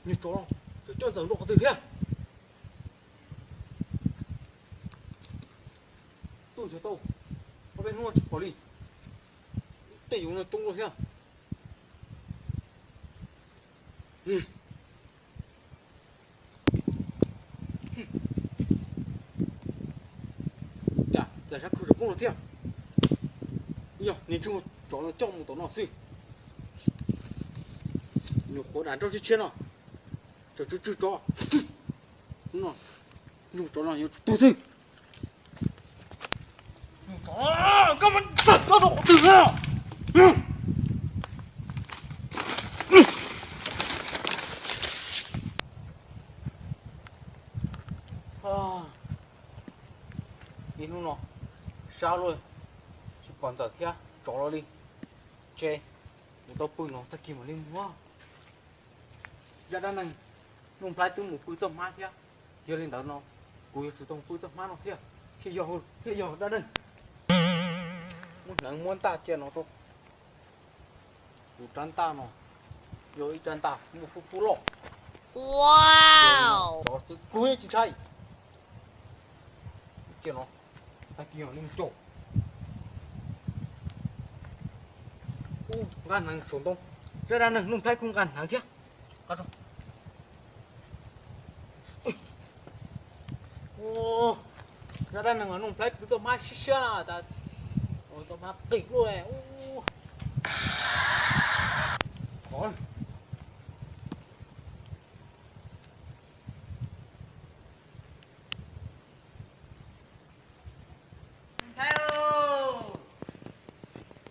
Niag tsov no, cov coj ntxawm nrog qhov twg thiab? Tuaj nrhiav tau, ob peb hnub tsis pom li. Tej yus no coob dua thiab. Cas txawm sab khw tsaus poob no thiab. Yog niag ntsej muag tsov no coj mus tom no xwb. Nyuam qhuav dam nroj tshiab tshiab no, tsov tsw tsw tsov. Hnub no ntsej muag tsov no yuav tsum tuag xwb. Koj mas txawm coj rau qhov twg na? Ib hnub no sab luaj, tsis pom ntxawm thiab tsov los li. Ntshe yuav tau pw no tag kis mam li mus. Zaj dab neeg Nuj Nplhaib twb mus pw txoj hmab thiab, yog li ntawd no kuv yuav tsum tau mus pw txoj hmab no thiab, thiaj yog, thiaj yog dab neeg. Muab hneev muab ntaj cia no rau kuv rab ntaj no, yog ib rab ntaj muaj fub fub loj. Tsov xwb kuv yeej tsis ntshai. Cia no, tag kis mam li mus rau. Ub, nqa hneev saum ntoo, zaj dab neeg Nuj Nplhaib kuj nqa hneev thiab. Zaj dab neeg Nuj Nplhaib pw txoj hmab siab siab na, tas txoj hmab qis luaj. Nplhaib,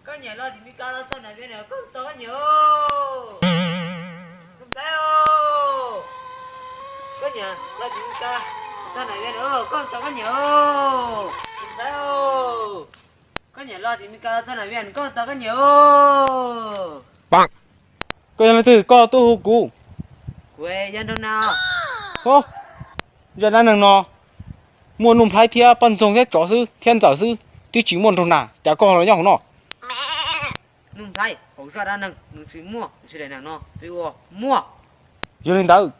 koj niam los tim Mes Kas los txog Nam Vias na, koj tos koj niam. Nplhaib, koj niam los tim Mes Kas txog Nam Vias na, koj tos koj niam. Nplhaib, koj niam los tim Mes Kas los txog Nam Vias na, koj tos koj niam. Koj yog leej twg koj tuaj hu kuv? Kuv yog Nraug Nas. Zaj dab neeg no muaj Nuj Nplhaib thiab poj ntxoog thiab tsov xwb thiab ntxawm xwb, twb tsis muaj Nraug Nas, cas koj los nyob hauv no? Nuj Nplhaib, hauv zaj dab neeg nws tsis muaj, tsis daim neeg no peb ua muaj. Yog li ntawd,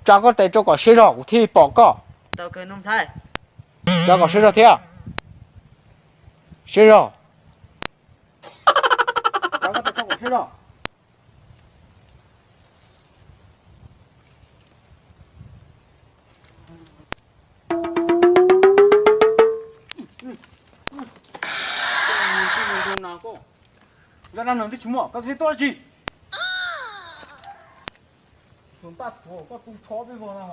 tsa koj tes rau kom siab zog kuv thiaj pom koj. Tau kawg Nuj Nplhaib. Tsa kom siab zog thiab. Siab zog. Tsa koj tes rau kom siab zog. Zaj dab neeg twb tsis muaj, koj thiaj tuaj dab tsi? Tus ntaj tuag koj tu tsho peb vog na.